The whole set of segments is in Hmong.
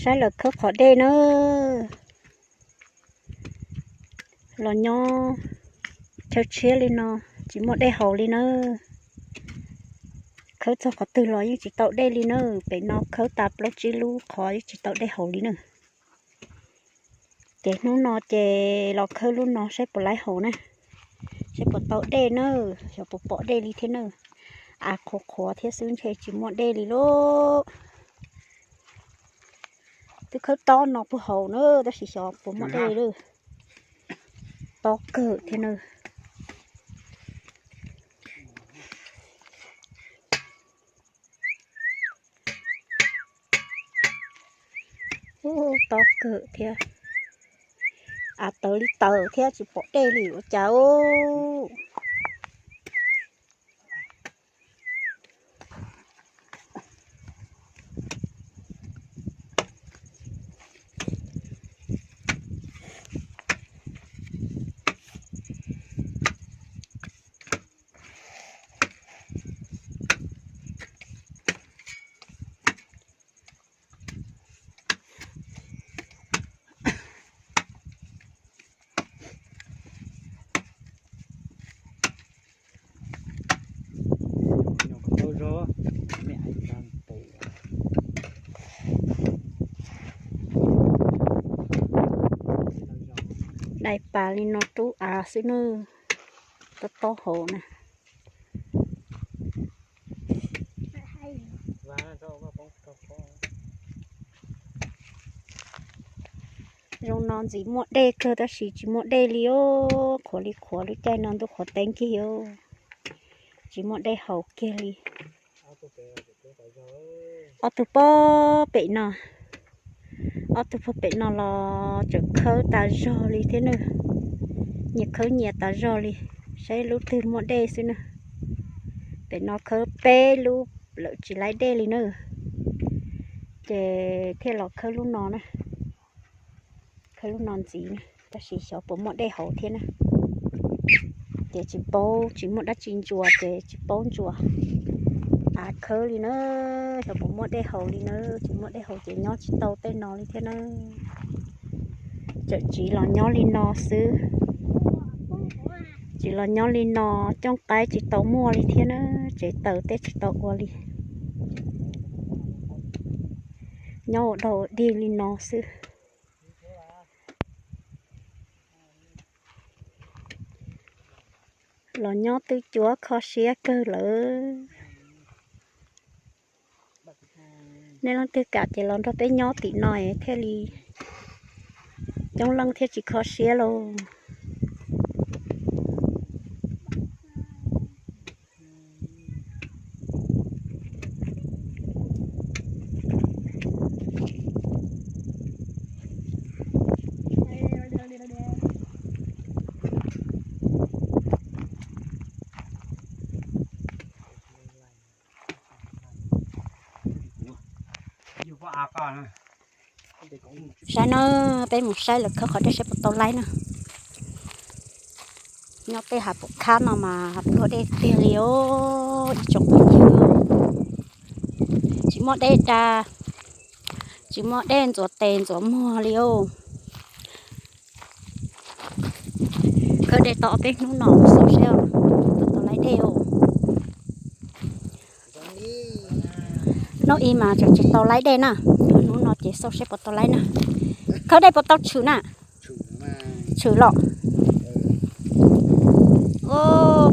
Saib lawv khawb qhov dej na. Los nyob chaw tshiab li no, tsis muaj dej haus li na. Khawb txog qhov twg los yeej tsis tau dej li na. Pem no khawb tas plaub tsib lub qhov yeej tsis tau dej haus li na. Ces hnub no ces los khawb lub no saib puas laib haus na. Saib puas tau dej na, xyov puas pom dej li thiab na. Av qhuav qhuav thiab xwb ntshe tsis muaj dej li lauj. Twb khawb tob no puag hauv na, tab sis xyov puas muaj dej li. Tob kawg thiab na. Ub, tob kawg thiab. Av tawv li tawv thiab tsis pom dej li ua cas. Dai pas li no rub av xwb na, tob tob hauv na. Zoo no ntxiv muaj dej kawg tab sis tsis muaj dej li os, qhuav li qhuav lub caij no ntuj qhuav teeb kiag os, tsis muaj dej haus kiag li. Ob tug pob pem no, ob tug pob pem no los tseem khawb tas zog li thiab na, nyias khawb nyias tas zog li, saib lub twg muaj dej xwb na. Pem no khawb peb lub lawm tsis laib dej li na, ces thiaj los khawb lub no na. Khawb lub no ntxiv na, tab sis xyov puas muaj dej haus thiab na. Ces tsis paub, tsis muaj dab tsi ntsuas ces tsis paub ntsuas av khawb li na, xyov puas muaj dej haus li na. Tsis muaj dej haus ces nyob tsis tau tej no li thiab na. Tseem tsiv los nyob li no xwb, tsiv los nyob li no, cooj qaib tsis tau muaj li thiab na, tsev taws tej tsis tau ua li. Nyob ua dog ua dig li no xwb. Los nyob twb cuab kho siab kawg lawm. Nej leej twg kam ces los nrog peb nyob tim no es thiaj li coob leej thiaj tsis kho siab lauj. Saib na, peb mus saib lawv khawb qhov dej saib puas tau laib na. Nyob tej hav pum khab no mas pluag dej tiag li os ib tsoom phooj ywg. Tsis muaj dej da, tsis muaj dej ntxuav tes ntxuav muag li os. Khawb dej tau ob peb hnub no xauj seb puas tau laib dej os. Hnub ib mas tseem tsis tau laib dej na, hnub no ces xauj seb puas tau laib na. Khawb dej puas tau tshwm na? Tshwm los.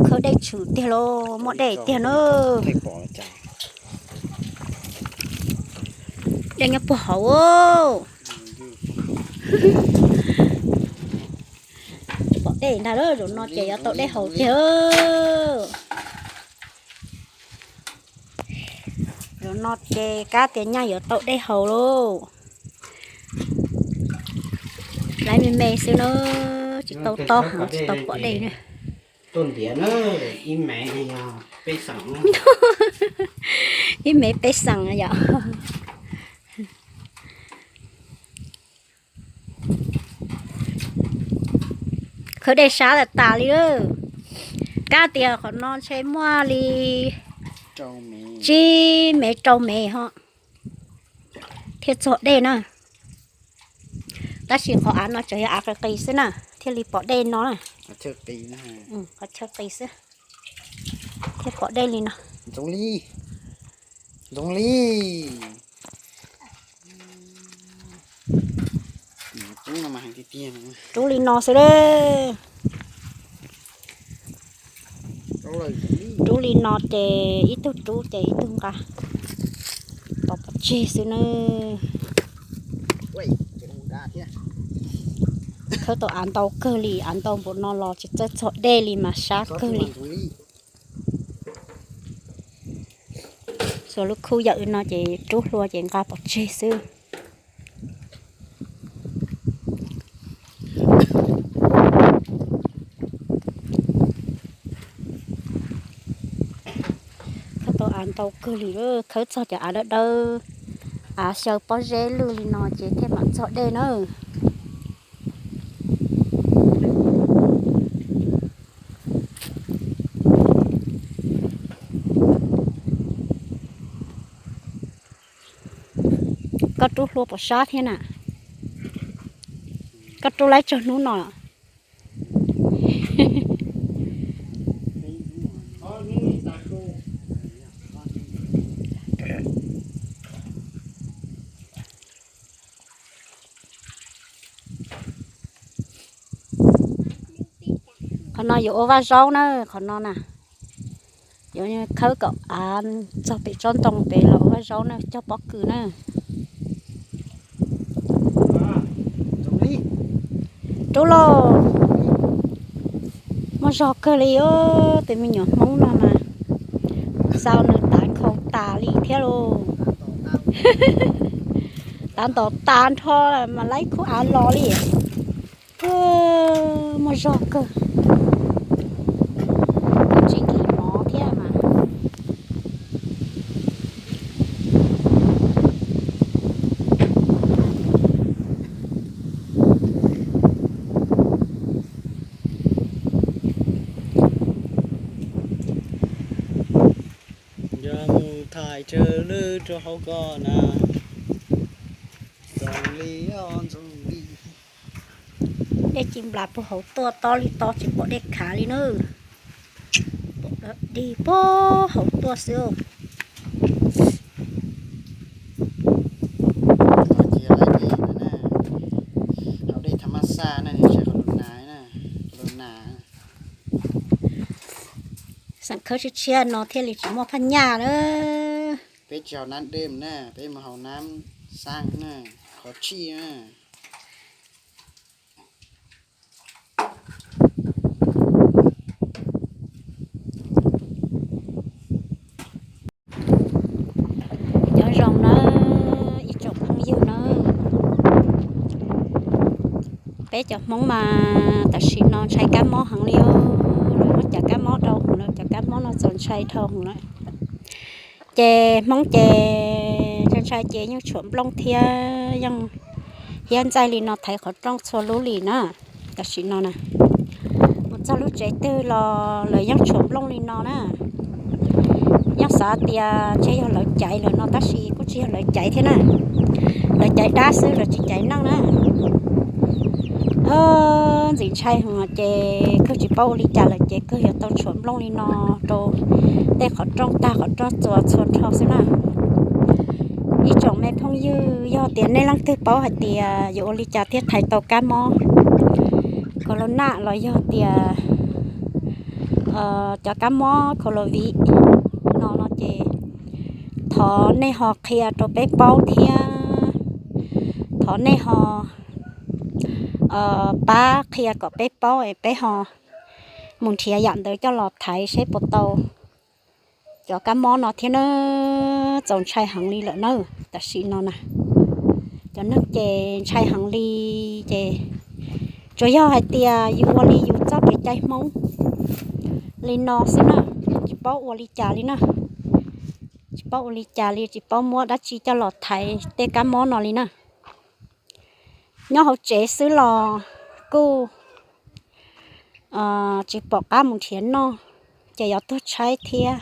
Khawb dej tshwm tiag lauj, muaj dej tiag na. Dej nyob puag hauv. Pom dej ntag lauj, zaum no ces yuav tau dej haus tiag. Zaum no ces kab tias nyaj yuav tau dej haus lauj. Laib me me xwb na, tsis tau tob heev, tsis tau pom dej na. Ib mev peb xees yom. Khawb dej sab tas tas li. Kab tias qhov no ntshe muaj li tsib mev rau mev ho thiaj txog dej na. Tab sis qhov av no tseem yog av qis qis xwb na, thiaj li pom dej no na. Qhov chaw qis xwb thiaj pom dej li no. Ntxoov li, ntxoov li. Rub li no xwb la. Rub li no ces ib tug rub ces ib tug nqa. Pov pov tseg xwb na. Khawb tau av ntau kawg li, av ntau npaum no los tsis txawj txog dej li mas sab kawg li. Xuas lub khub yawm no ces rub hlua ces nqa pov tseg xwb. Khawb tau av ntau kawg li, khawb txog cov av dawb dawb, av xyaw pob zeb lwj li no ces thiaj mam txog dej na. Koj rub hlua pom sab thiab na. Koj rub laib tsaug hnub no. Qhov no yuav ua vaj zaub na, qhov no na. Yuav khawb kom av txog pem tsob ntoo pem los ua vaj zaub na, cog pob kws na. Rub lauj. Muaj zog kawg li os, tus me nyuam Hmoob no mas xaus nws tav khau tas li thiab lauj. Tav ntaus tas nrho mas laib khub av los li. Muaj zog kawg, tsis nkim mov thiab mas. Yog mus thaij tsawg lwj rau hauv ko na. Ntxoov li os, ntxoov li. Dej ci nplas puag hauv tuaj, tob li tob tsis pom dej khav li na. Pom dej puag hauv tuaj xwb. Hauv dej tham mas xaj na, nws tsis hauv lub nas na, lub nas. Xeem khawb tshiab tshiab no thiaj li tsis muaj phaj nyaj na. Peb tsis haus nab dej na, peb mus haus nab xaj na, qhov tshij na. Nyob zoo nawb ib tsoom phooj ywg nawb. Peb cov Hmoob mas tam sim no ntshai kab mob heev li os. Lawv muab cov kab mob rau hwv lawm, cov kab mob no txaus ntshai dhau hwv lawm. Ces Hmoob ces ntshai ntshai ces yeej tshuam nplooj thiab yeej hiab ntxaij li no thaiv qhov rooj txhua lub li na. Tam sim no na, mus txog lub tsev twg los lawv yeej tshuam nplooj li no na. Yeej xav tias ntshe yog lawv caiv lawm no tab sis kuj tsis yog lawv caiv thiab na. Lawv caiv dab xwb, lawv tsis caiv neeg na. Ntxim ntshai heev ces kawg tsis paub ua li cas lawm ces kawg yuav tau tshuam nplooj li no rau tej qhov rooj tag qhov rooj txuas txhua nrho xwb na. Ib tsoom me phooj ywg, yog tias nej leej twg paub hais tias yuav ua li cas thiaj thaiv tau kab mob corona los yog tias cov kab mob COVID no no ces thov nej ho qhia rau peb paub thiab. Thov nej ho pab qhia kom peb paub es peb ho mus nrhiav yam ntawd coj los thaiv seb puas tau cov kab mob no thiab na. Txaus ntshai heev li lawm na. Tam sim no na, cov neeg ces ntshai heev li ces tsuas yog hais tias yus ua li yus txoj kev cai Hmoob li no xwb na, tsis paub ua li cas li na. Tsis paub ua li cas li, tsis paub muab dab tsi coj los thaiv tej kab mob no li na. Nyob hauv tsev xwb los kuj tsis pom qab mus nrhiav noj, ces yuav tuag tshaib thiab.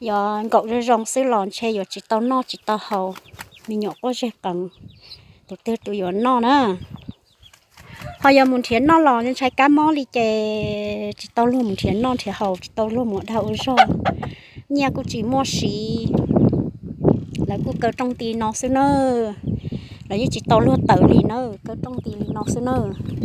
Yuav nkaum zoo zoo xwb los ntshe yuav tsis tau noj tsis tau haus, me nyuam quaj zeg qees, Tus twg tus yuav noj na. Ho yog mus nrhiav noj los ntshai kab mob li ces tsis tau luag mus nrhiav noj nrhiav haus, tsis tau luag mus ua dag ua zog, nyiaj kuj tsis muaj siv. Lawv kuj kaw rooj ti no xwb nawb. Lawv yeej tsis tau luag tawm li nawb, kaw rooj ti li no xwb nawb.